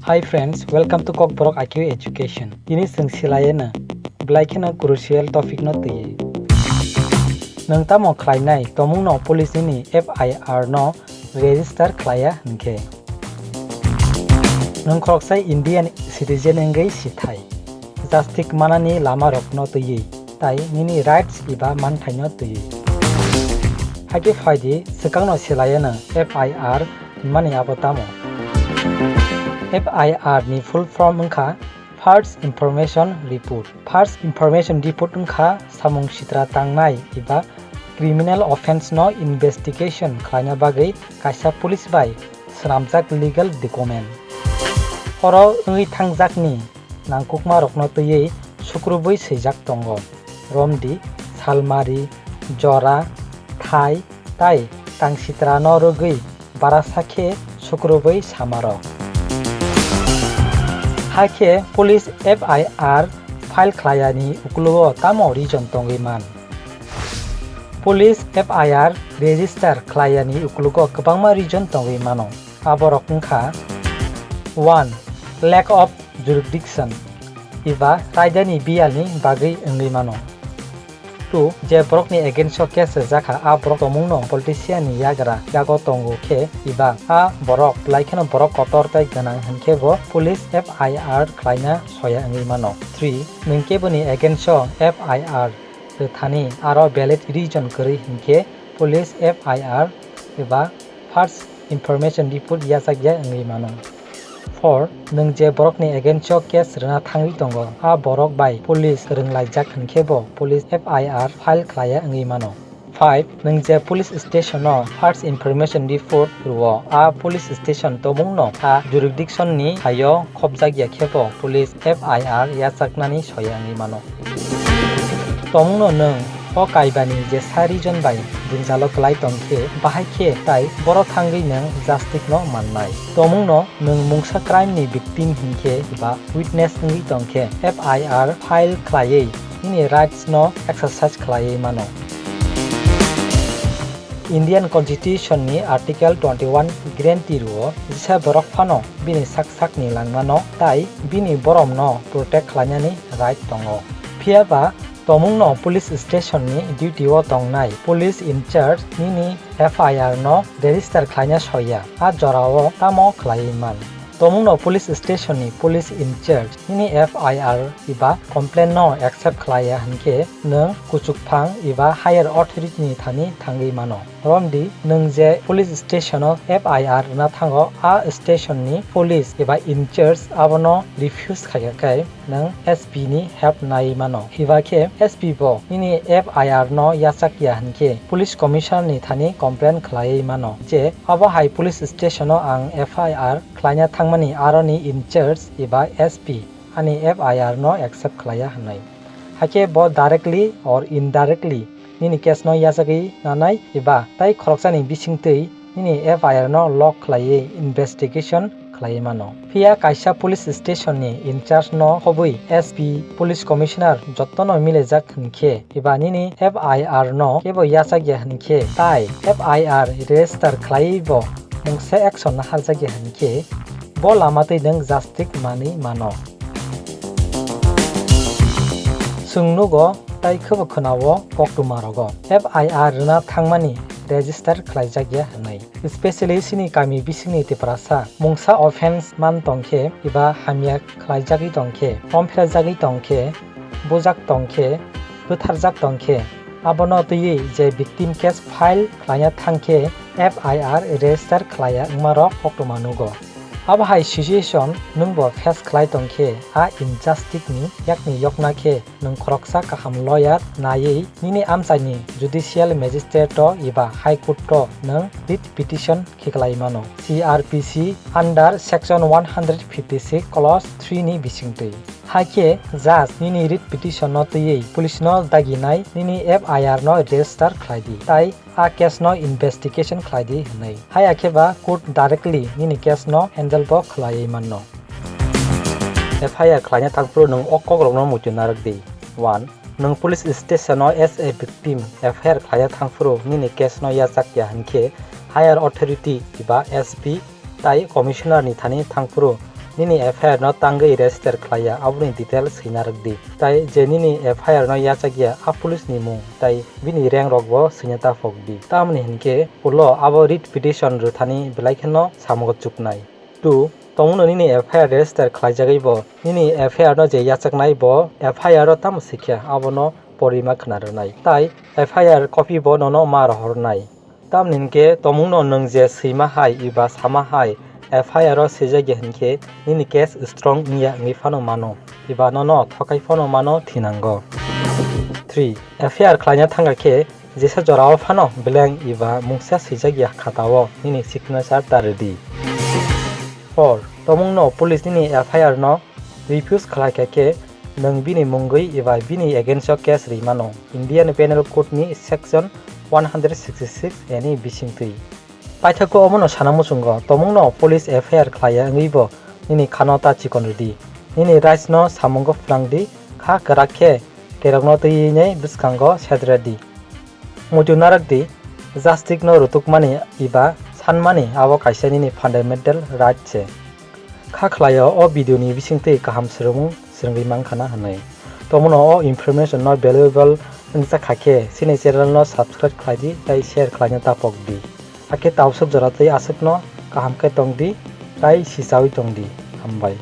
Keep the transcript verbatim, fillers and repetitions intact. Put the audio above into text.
Hi friends, welcome to Kokborok I Q Education. Tini chwng silaiyano belai kheno crucial topic no twiwi. Nwng tamo khlainai tomungno police nini F I R no register khlaiya hinkhe? Nwng khoroksa Indian citizen wngwi sithai. Justice manani lamarokno twiwi, tai nini rights eba manthaino twiwi. Hakhe phaidi, swkangno silaiyano F I R hinmani abo tamo? F I R ni full form wngkha First Information Report. First Information Report wngkha samung sitra tangnai eba criminal offence no investigation khlaina bagwi kaisa police bai swnamjak legal document. Oro wngwi thangjakni nangkukmarokno twiwi sukrubwi swijak tongo, romdi, salmari, jora, thai, tai tangsitrano rwgwi barasa khe sukrubwi samarok. Hakhe police F I R file khlaiyani uklogo tamo reason tongwi man? Police F I R register khlaiyani uklogo kwbangma reason tongwi mano. Aborok wngkha: one, lack of jurisdiction, eba raidani biyalni bagwi wngwi mano. Two, je borokni against o case rwjakha, a borok tomungno politician ni yagra yago tongo khe, eba a borok belai kheno borok kotor tei gwnang hinkhe bo police F I R khlaina soya wngwi mano. Three, nwng keboni against o F I R rwthani aro valid reason kwrwi hinkhe police F I R eba First Information Report yachakya wngwi mano. Four, nwng je borokni against o case rwna thangwi tongo, a borok bai police rwnglaijak hinkhe bo police F I R file khlaiya wngwi mano. Five, nwng je police station o First Information Report rwo, a police station tomungno a jurisdiction ni hayo khopjakya khe bo police F I R yachaknani soya wngwi mano. Tomungno nwng o kaibani jesa reason bai jwngjalo kwlai tongkhe, bahai khe tai boro thangwi nwng justice no mannai. Tomungno nwng mungsa crime ni victim hinkhe eba witness wngwi tongkhe, F I R file khlaiwi nini rights no exercise khlaiwi mano. Indian Constitution ni Article twenty-one guarantee rwo, jesa borok phano bini sak sakni langmano tai bini boromno protect khlainani right tongo. Phiya ba tomungno police station ni duty o tongnai police in charge nini F I R no register khlaina soya, a jorao tamo khlaiwi man? Tomungno police station ni police in charge nini F I R eba complaint no accept khlaiya hinkhe nwng kuchukphang eba higher authority ni thani thangwi mano. Romdi, nwng je police station o F I R rwna thango, a station ni police eba in charge abono refuse khaikha khe nwng S P ni help nai mano. Hiba khe S P bo nini F I R no yachak ya hinkhe police commissioner ni thani complain khlaiwi mano je abo hai police station o ang F I R khlaina thangmani, aroni in charge eba S P ani F I R no accept khlaiya hinwi. Hakhe bo directly or indirectly nini case no yachagwi nanai eba tai khoroksani bisingtwi nini F I R no lock khlaiwi investigation khlaiwi mano. Phiya kaisa police station ni in charge no khobwi S P, police commissioner jotono milejak hinkhe eba nini F I R no kebo yachak ya hinkhe tai F I R register khlaiwi bo mungsa action naharjak ya hinkhe bo lama twi nwng justice manwi mano. Chwng nugo tai khebo khwnao koktwma rogo F I R rwna thangmani register khlaijak ya hinwi. Specially chini kami bisingni Tiprasa mungsa offence man tongkhe eba hamya khlaijagwi tongkhe, omphirajagwi tongkhe, bujak tongkhe, bwtharjak tongkhe, abono twiwi je victim case file khlaina thangkhe F I R register khlaiya wngmarok koktwma nugo. Abo hai situation nwngbo face khlai tongkhe, a injustice ni yakni yokna khe nwng khoroksa kaham lawyer naiwi nini amchaini judicial magistrate o eba high court o nwng writ petition khiklai mano. C R P C under section one hundred fifty six clause three ni bisingtwi. Hakhe judge nini writ petition no twiwi police no daginai nini F I R no register khlai di, tai a case no investigation khlai di hinwi. Haya khe ba court directly nini case no handle bo khlaiwi manno. F I R khlaina thangphuru nwng o kokrokno muitu narwk di. One, nwng police station o as a victim F I R khlaina thangphuru nini case no yachak ya hinkhe higher authority eba S P tai commissioner ni thani thangphuru nini F I R no tangwi register khlaiya aboni detail swina rwkdi. Tai je nini F I R no yachakya a police ni mung tai bini rank rokbo swina taphokdi. Tamoni hinkhe ulo abo writ petition rwthani belai kheno samungo chuknai. Two, tongmungno nini F I R register khlaijagwi bo nini F I R no je yachaknai bo F I R o tamo swikha abono porima khna rwnai. Tai F I R copy bo nono ma rohornai. Tamni hinkhe tongmungno nwng je swima hai eba sama hai F I R o swijak ya hinkhe nini case strong wngya wngwi phano mano eba nono thokai phano mano thinango. Three, F I R khlaina thangkha khe jesa jorao phano beleng eba mungsa swijak ya khatao nini signature ta rwdi. Four, tongmungno police nini F I R no refuse khlaikha khe nwng bini mungwi eba bini against o case rwi mano Indian Penal Code ni section one hundred sixty six A ni bisingtwi. Paithago omono sana muchungo tongmungno police F I R khlaiya wngwi bo nini khano ta chikon rwdi. Nini rights no samungo phrangdi, kha kwrak khe kerokno twiwi nei bwskango sedre di. Muitu narwk di, justice no rutukmani eba sanmani abo kaisa nini fundamental right se. Kha khlaio o video ni bisingtwi kaham swrwngmung swrwngwi mankha na hwnwi. Tomono o information no valuable wngjakha khe chini channel no subscribe khlai di tei share khlaina tapok di. Hakhe tausuk jora tei aswkno kaham khe tong di tei sichawi tong di. Hambai.